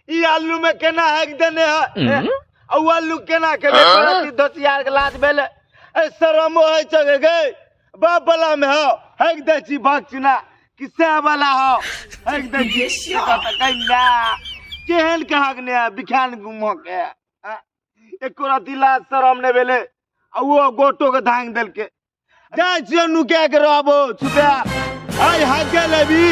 ई आलू में केना हक देने है आ उ आलू केना खेबै तोरा दोसियार के लाज भेलै ए शरमो होइ छै गे गे बाप वाला में हो हक दै छी भक चुना कि सह वाला हो हक दै छी कहिया केहन के हक ने है बिखान गुमो के एको रति लाज शरम नहि भेलै आ ओ गोटो के धांग देलकै जाइ छियै नुका के रहबो छुपा आइ हागे लेबी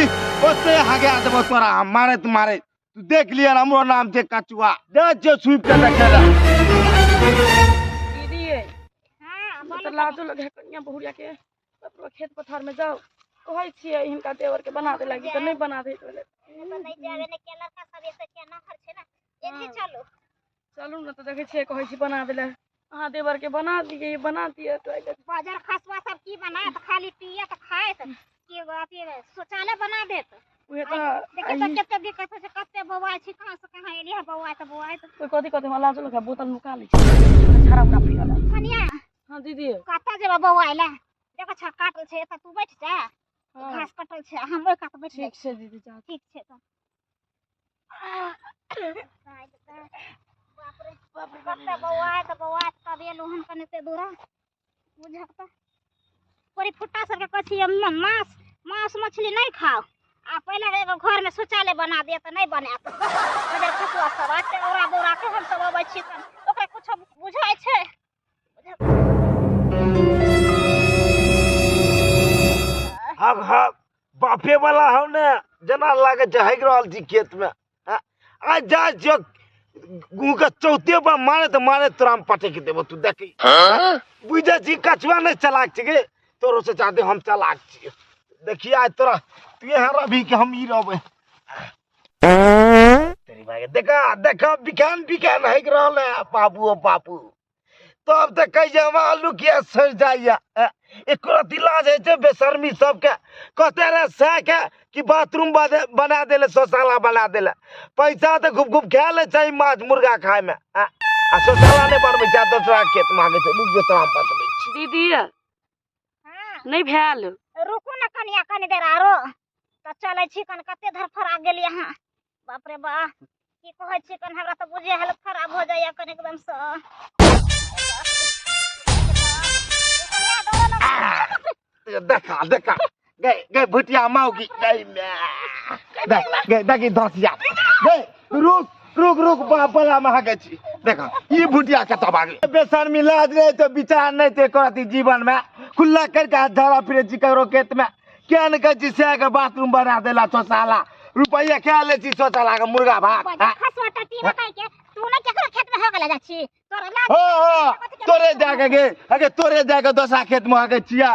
ओते हागे देबो तोरा हम मारैत मारैत तू देख लिय हमरो नाम छै कचुआ जाइ छियै छुपि के देखै लए। दीदी ये हाँ तऽ लाजो लगे है कनिया बहुरिया के ककरो खेत पथार में जाओ कहै छियै हिनका देवर के बना दे लागी तऽ नहि बना दे नहीं जावे ने के लड़का सब ऐसे के नहर छै ना एथे चलू चलू ने तऽ देखै छियै कहै छी बना देले अहाँ देवर के बना दिए बना दिए टॉयलेट बाजार खसवा सब की बनात खाली पियत खायत के अथी शौचालय बना देत उहे तऽ देखिए तऽ कते दिक्कत होइ छै कते बौआ छी कहाँ से कहाँ एलियै बौआ तऽ बौआ तऽ कोइ कथी कथी हमरा लाजो लगे बोतल नुका लै छै झाड़ा उड़ा पियला कनिया हाँ दीदी कतऽ जेबै बौआ लए देखो छ काटल छै एतऽ तू बैठ जा हाँ घास कटल छै हम ओहि कात बैठ जाइ ठीक छै दीदी जा ठीक छै तऽ बाप रे बाप रे कते बौआ तऽ बौआ तब एलहुँ हन कने ते दूरा बुझक तऽ कोरी फुट्टा सबके कहै छियै मांस मांस मछली नहि खाउ आ पहिले एगो घरमे शौचालय बना दिअ तऽ नहि बनायत बजर खसुआ सब आते औरा बौरा के हम सब अबै छी तऽ ओकरा कुछो बुझाइ छै हक हक बापे वाला हौ ने जेना लागै छै हगि रहल छी खेत में आ जा छियौ गुह के चौथे पर मारे तऽ मारे तोरा हम पटकि देबो तू देखी बुझै छी कछुआ नहि चलाक छै गे तोरो से जादे हम चलाक छियै देखिए आइ तोरा तू यहाँ रहबी कि हम ई रहबै तेरी भाई देखा देखा बिखान बिखान हगि रहल है बाबू ओ बाबू तब तऽ कहै छै हमरा आलू किया सड़ि जाइए एको रत्ती लाज होइ छै बेशर्मी सबके कहते रहे सएह के कि बाथरूम बना देले शौचालय बना देले पैसा तऽ खूब खूब खा लै छै माछ मुर्गा खायमे आ शौचालय नहि बनबै छै आ दोसरा खेत मांगै छै रुक जो तोरा हम बतबै छी दीदी हाँ नहि भेल रुकू ने कनिया कनी देर आरो तऽ चलै छी कन कते धरफड़ा गेली अहाँ बाप रे बा की कहै छी कन हमरा तऽ बुझे हालत खराब हो जाइए कन एकदमसँ देखा देखा गए गए भुटिया माउगी गई देख गए देखी धसिया गए रुक रुक रुक बाप बला महगे छी देखा ई भुटिया कतऽ भागे बेसरमी लाज रहे तो विचार नहीं ते करती जीवन में खुला करके हाथ धरा फिरे छी ककरो खेत में क्या ने कहै छी सएह के बाथरूम बना देला शौचालय रुपैआ क्या ले छी शौचालय के मुर्गा भात हाँ? खसुआ टटी बताइ के तू ने केकरो खेत में हो गेला जाइ छी तोरा लाज हो हो तोरे जाके गे अगे तोरे जाके दोसरा खेत में आके छिया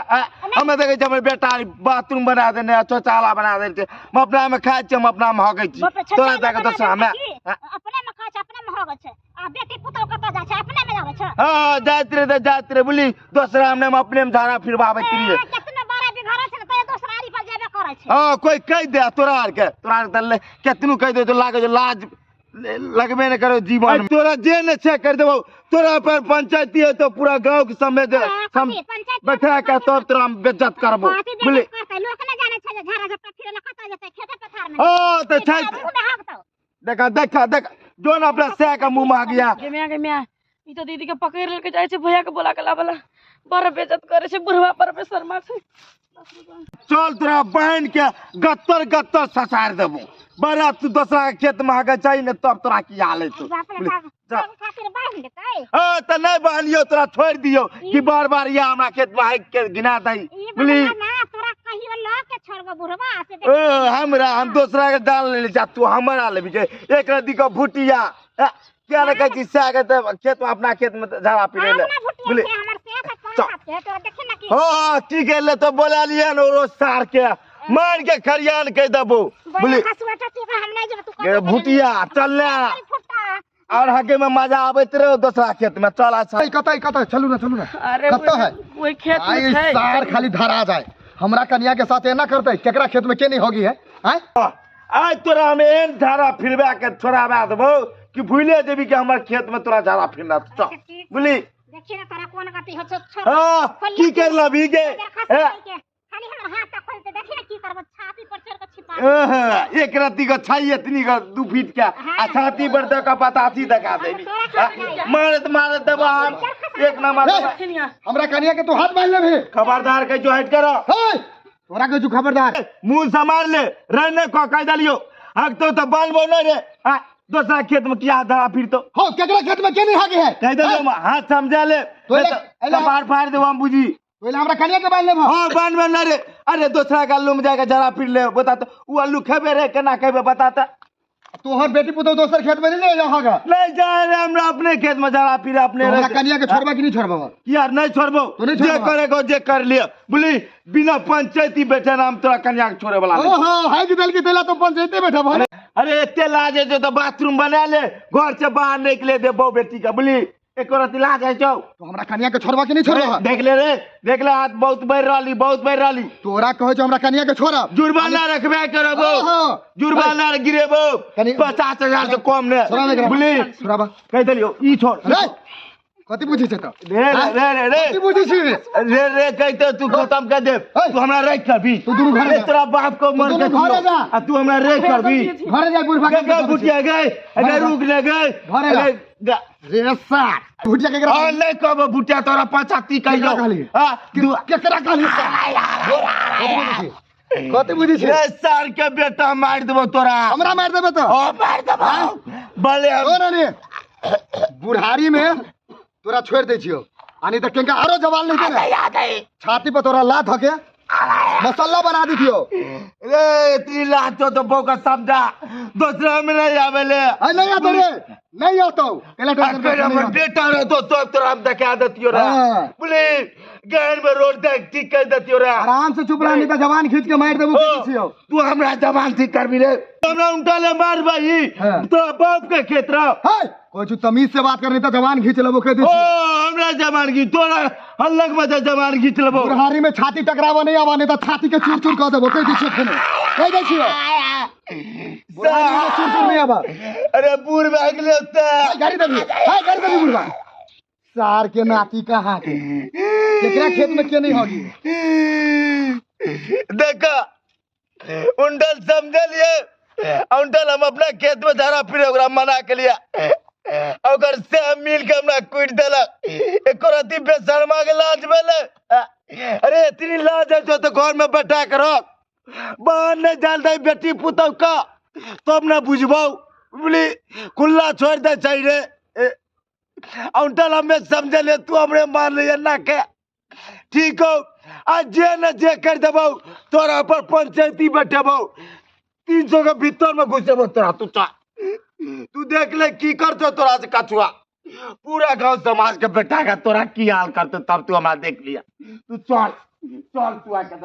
हमे देखै छी हमर बेटा बाथरूम बना देने है, शौचालय बना देने छै हम अपना में खाइ छी हम अपना में हगै छी बाप रे, तोरा शौचालय जाके बना दोसरा में देने छी। अपने में खाइ छै अपने में हो गेल छै आ बेटी पुतोह कतऽ जाइ छै अपने में जाबै छै हाँ जाइत रहे तऽ जाइत रहे बुझली दोसरा में हम अपने में झाड़ा फिरबाबैत रहियै केतनो बारह बीघा रहै छै ने तैयो दोसरा आरी पर जेबे करै छै हाँ कोई कहि दे तोरा आरके तोरा आरके तऽ केतनो कहि दे तो लागै छै लाज लगबे नहि करो जीवन में। तोरा जे नहि छै कर देबो तोरा पर पंचायती है तो पूरा गांव के समेत हाँ, सम कथी, पंचायत बैठा के तब तोरा हम बेज्जत करबो कथी बुझली बेइज्जत करतै लोक नहि जानै छै जे झाड़ा झपटा फिरै लए कतऽ जेतै खेते पथार मे हाँ तऽ छै मुँह मे हगतौ देखा देखा देखा जो न अपना सह के मुंह में आ गया गे माय गे माय ई तऽ दीदी के पकड़ि लेलकै जाइ छै भैया के बोला के लाबला बड़ बेइज्जत करै छै बुढ़वा पर बेशर्मा छै चल तोरा बहन के गत्तर गत्तर ससार देबो बड़ा तू दोसरा के खेत में आगे चाही ने तब तोरा की हाल हेतौ बाप रे बुझली? बाप जा। बाप खातिर बान्हि देतै हाँ तऽ नहि बहलियो तोरा छोड़ि दियौ कि बार बार या हमरा खेत में आगि के गिना दही ई बुझली बड़ा ना तोरा कहियो लऽ के छोड़बो बुढ़वा से देख ओ हमरा हम दोसरा के डाल लेले जा तू हमरा लेबी के एक रद्दी के भुटिया ए, किया ने कहै छी सएह के तऽ खेत में अपना खेत में झाड़ा पिरे ले अपना भुटिया बुझली छै हमर से तऽ पाँच चल। हाथ के तोरा देखी ना की हाँ की गेले तो बोला लिए ने रोज सार के मार के खरियान कह देबो बुझली खसुआ टटी हम नहीं जेबै तू गे भुटिया चल ले फुटा और हगे में मजा आबैत रहो दोसरा खेत में चल अच्छा कतऽ कतऽ चलू ना चलू ना अरे कतऽ है? ओहि खेत आई में छै सार खाली धरा जाए हमरा कनिया के साथ एना करते केकरा खेत में के नहीं होगी है आय आइ तोरा हम एहन झाड़ा फिरबा के छोड़ाबा देबो कि भूले जेबी कि हमर खेत में तोरा झाड़ा फिरना चल बुझली देखी ना तोरा कोन गति हो छौ हाँ की कर लबी गे खसुआ के खाली हमर हाथ तक खोलते देखी ना की करबो, छाती पर चढ़ के छिपा। एक रत्ती के छाई इतनी के 2 फीट के आ छाती पर दे के बतासी देखा देबी। मारत मारत देबो हम एक नंबर। हमरा कनिया के तू हाथ बांध लेबी। खबरदार के जो हट करो। हे तोरा के जो खबरदार मुंह संभाल ले रहने को कह देलियो। हक तो तो बांधबो नहीं रे। दूसरा खेत में किया धरा फिर तो हो केकरा खेत में के नहीं हागे है कह देलियो हाथ समझा ले तो बाहर फाड़ देबो हम बुझी। पहले हमरा कनिया के बांध लेबो। हां बांध बांध रे। अरे दूसरा के आलू में जाके जरा फिर ले बता तो उ आलू खेबे रे केना खेबे बता त। तोहर बेटी पुतोह दोसर खेत में नहीं ले जागा। नहीं जा रे हमरा अपने खेत में जरा फिर अपने। हमरा कनिया के छोड़बा कि नहीं छोड़बा? यार नहीं छोड़बो, जे करेगो जे कर लियो बुली बिना पंचायती बैठे ना हम तोरा कनिया के छोड़े वाला नहीं। ओहो हाय के दल के तेला तो पंचायती बैठा भाई। अरे एते लाज है जो तो बाथरूम बना ले घर से बाहर निकले दे बहु बेटी का बुली एको रति लाज है छौ। तो हमरा कनिया के छोड़बा कि नहीं छोड़बा? देख ले रे देख ले हाथ बहुत बढ़ रहली बहुत बढ़ रहली। तोरा कहै छौ हमरा कनिया के छोड़ब जुर्माना रखबे करबो जुर्माना गिरेबो 50,000 से कम ने बुली। छोड़बा कह देलियो ई छोड़ रे। कथि बुझै छै त रे रे रे रे कथि बुझै छी रे रे कहते तू खत्म कर दे तू हमरा रख कर भी तू दुनू घर तोरा बाप को मर के घरे जा आ तू हमरा रख कर भी घरे जा बुढ़वा के बुटिया गए अरे रुक ले गए घरे जा रे सार बुटिया केकरा हां नहीं कहबो बुटिया तोरा 85 कहियो। हां केकरा कहली कथि बुझै छी रे सार के बेटा मार देबो तोरा। हमरा मार देबे त? हां मार देबो भले ओ नानी बुढ़ारी में तोरा छोड़ दै छियो आ नहीं त केनका आरो जवाल नहीं दे छाती पर तोरा लात हके मसाला बना दी थियो रे। इतनी लात तो बो का समझा दूसरा में नहीं आवे ले। अरे नहीं आतो रे नहीं आतो केला टेंशन बेटा रे तो तोरा हम देखा देतियो रे बोले गैर में रोड देख ठीक कर देतियो रे। आराम से चुप रह नहीं त जवान खींच के मार देबो के छियो। तू हमरा जवान ठीक करबी रे हमरा उनटा ले मार भाई तोरा बाप के खेत रह। हाय कोई तमीज से बात करनी त जवान खींच लेबो के दी। ओ हमरा जवान की तोरा हल्लक में जवान खींच लेबो। बुढ़ारी में छाती टकरावा नहीं आवा नहीं त छाती के चूर चूर कर देबो के दी छियो कह दे छियो बुढ़ारी में चूर चूर नहीं आवा। अरे बूढ़ भाग ले हाय गाड़ी देबी हाय गाड़ी देबी बुढ़वा सार के नाती कहां के केकरा खेत में के नहीं होगी। देखा उंडल समझ लिए उंडल हम अपना खेत में धरा फिर ओकरा मना के लिया अगर से मिल के हमरा कूट देलक एको रति बेशर्मा के लाज भेलै। अरे इतनी लाज है जो तो घर में बैठा के रख बाहर नहीं जाल दे बेटी पुतहु का तब ना बुझबौ बुझली खुला छोड़ दे छै रे। उंडल हमें समझ ले तू हमरे मान ले ना के ठीक हो आ जे न जे कर देबौ तोरा पर पंचायती बैठेबौ 300 के भीतर में घुसेबो तोरा। तू तू देख ले की करतो तोरा से कछुआ पूरा गांव समाज के बैठा के तोरा की हाल करतो तब तू हमरा देख लिया। तू चल चल तू आके।